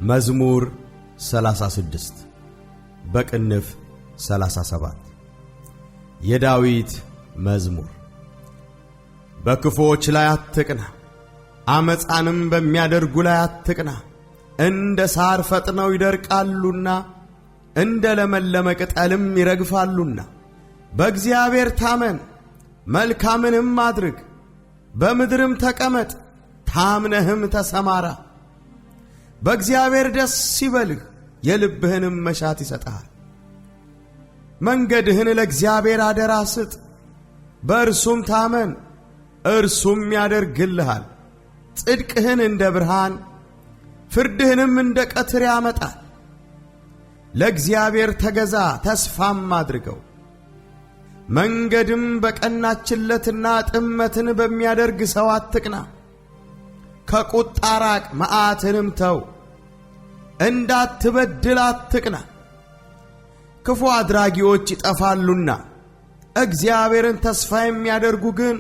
መዝሙር 36 በቅንፍ 37 የዳዊት መዝሙር። በክፉዎች ላይ አትቅና፣ ዓመፃንም በሚያደርጉ ላይ አትቅና። እንደ ሳር ፈጥነው ይደርቃሉና እንደ ለመለመ ቅጠልም ይረግፋሉና። በእግዚአብሔር ታመን፣ መልካምንም አድርግ፣ በምድርም ተቀመጥ፣ ታምነህም ተሰማራ። በእግዚአብሔር ደስ ይበልህ፣ የልብህንም መሻት ይሰጥሃል። መንገድህን ለእግዚአብሔር አደራ ስጥ፣ በእርሱም ታመን፣ እርሱም ያደርግልሃል። ጽድቅህን እንደ ብርሃን ፍርድህንም እንደ ቀትር ያመጣል። ለእግዚአብሔር ተገዛ፣ ተስፋም አድርገው። መንገድም በቀናችለትና ጥመትን በሚያደርግ ሰው አትቅና። ከቁጣ ራቅ፣ መዓትንም ተው። እንዳትበድል አትቅና። ክፉ አድራጊዎች ይጠፋሉና እግዚአብሔርን ተስፋ የሚያደርጉ ግን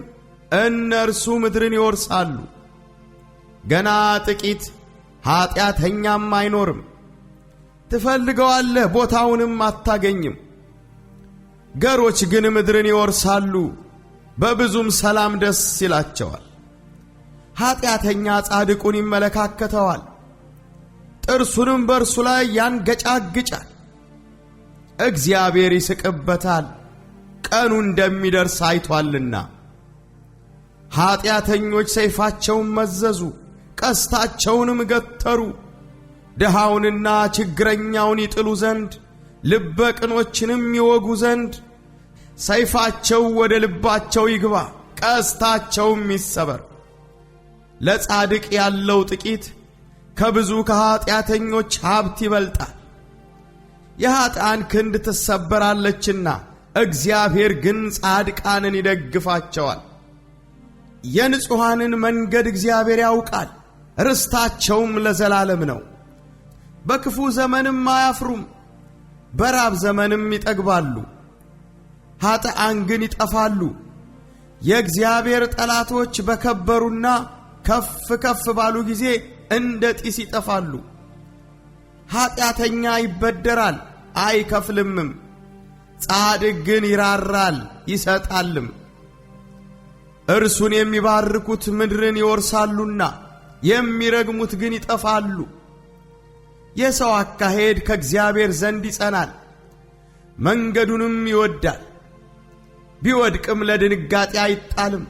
እነርሱ ምድርን ይወርሳሉ። ገና ጥቂት ኀጢአተኛም አይኖርም። ትፈልገዋለህ፣ ቦታውንም አታገኝም። ገሮች ግን ምድርን ይወርሳሉ፣ በብዙም ሰላም ደስ ይላቸዋል። ኀጢአተኛ ጻድቁን ይመለካከተዋል፣ ጥርሱንም በእርሱ ላይ ያንገጫግጫል። እግዚአብሔር ይስቅበታል፣ ቀኑ እንደሚደርስ አይቶአልና። ኀጢአተኞች ሰይፋቸውን መዘዙ፣ ቀስታቸውንም ገተሩ፣ ድሃውንና ችግረኛውን ይጥሉ ዘንድ ልበ ቅኖችንም ይወጉ ዘንድ። ሰይፋቸው ወደ ልባቸው ይግባ፣ ቀስታቸውም ይሰበር። ለጻድቅ ያለው ጥቂት ከብዙ ከኀጢአተኞች ሀብት ይበልጣል። የኀጥኣን ክንድ ትሰበራለችና እግዚአብሔር ግን ጻድቃንን ይደግፋቸዋል። የንጹሐንን መንገድ እግዚአብሔር ያውቃል፣ ርስታቸውም ለዘላለም ነው። በክፉ ዘመንም አያፍሩም፣ በራብ ዘመንም ይጠግባሉ። ኀጥኣን ግን ይጠፋሉ። የእግዚአብሔር ጠላቶች በከበሩና ከፍ ከፍ ባሉ ጊዜ እንደ ጢስ ይጠፋሉ። ኀጢአተኛ ይበደራል አይከፍልምም፣ ጻድቅ ግን ይራራል ይሰጣልም። እርሱን የሚባርኩት ምድርን ይወርሳሉና የሚረግሙት ግን ይጠፋሉ። የሰው አካሄድ ከእግዚአብሔር ዘንድ ይጸናል፣ መንገዱንም ይወዳል። ቢወድቅም ለድንጋጤ አይጣልም፣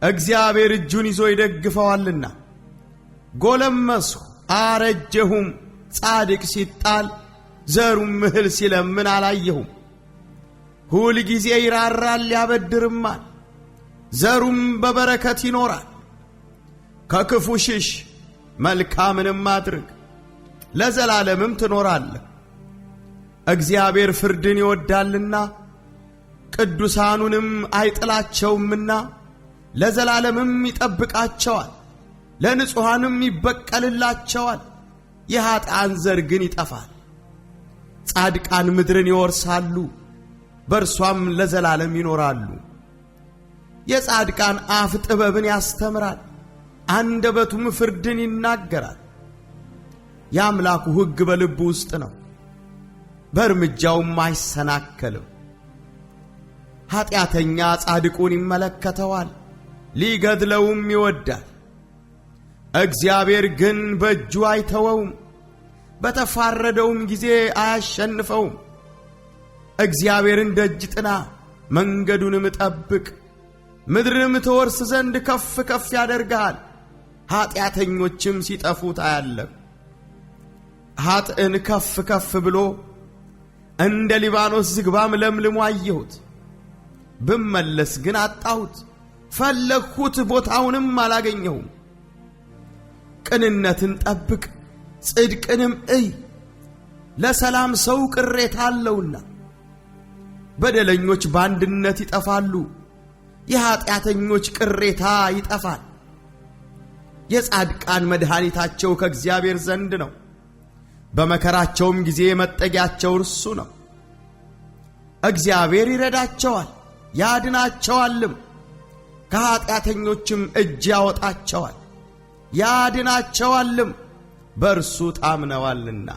እግዚአብሔር እጁን ይዞ ይደግፈዋልና። ጎለመስሁ አረጀሁም፣ ጻድቅ ሲጣል ዘሩም እህል ሲለምን አላየሁም። ሁል ጊዜ ይራራል ያበድርማል፣ ዘሩም በበረከት ይኖራል። ከክፉ ሽሽ፣ መልካምንም አድርግ፣ ለዘላለምም ትኖራለህ። እግዚአብሔር ፍርድን ይወዳልና ቅዱሳኑንም አይጥላቸውምና ለዘላለምም ይጠብቃቸዋል፣ ለንጹሐንም ይበቀልላቸዋል። የኀጥኣን ዘር ግን ይጠፋል። ጻድቃን ምድርን ይወርሳሉ፣ በእርሷም ለዘላለም ይኖራሉ። የጻድቃን አፍ ጥበብን ያስተምራል፣ አንደበቱም ፍርድን ይናገራል። የአምላኩ ሕግ በልቡ ውስጥ ነው፣ በእርምጃውም አይሰናከልም። ኀጢአተኛ ጻድቁን ይመለከተዋል፣ ሊገድለውም ይወዳል። እግዚአብሔር ግን በእጁ አይተወውም፣ በተፋረደውም ጊዜ አያሸንፈውም። እግዚአብሔርን ደጅ ጥና፣ መንገዱንም ጠብቅ፣ ምድርንም ትወርስ ዘንድ ከፍ ከፍ ያደርግሃል። ኀጢአተኞችም ሲጠፉ ታያለህ። ኀጥእን ከፍ ከፍ ብሎ እንደ ሊባኖስ ዝግባም ለምልሞ አየሁት። ብመለስ ግን አጣሁት፣ ፈለግሁት፣ ቦታውንም አላገኘሁም። ቅንነትን ጠብቅ፣ ጽድቅንም እይ፣ ለሰላም ሰው ቅሬታ አለውና። በደለኞች በአንድነት ይጠፋሉ፣ የኀጢአተኞች ቅሬታ ይጠፋል። የጻድቃን መድኃኒታቸው ከእግዚአብሔር ዘንድ ነው፣ በመከራቸውም ጊዜ መጠጊያቸው እርሱ ነው። እግዚአብሔር ይረዳቸዋል ያድናቸዋልም፣ ከኀጢአተኞችም እጅ ያወጣቸዋል ያድናቸዋልም። በእርሱ ታምነዋልና።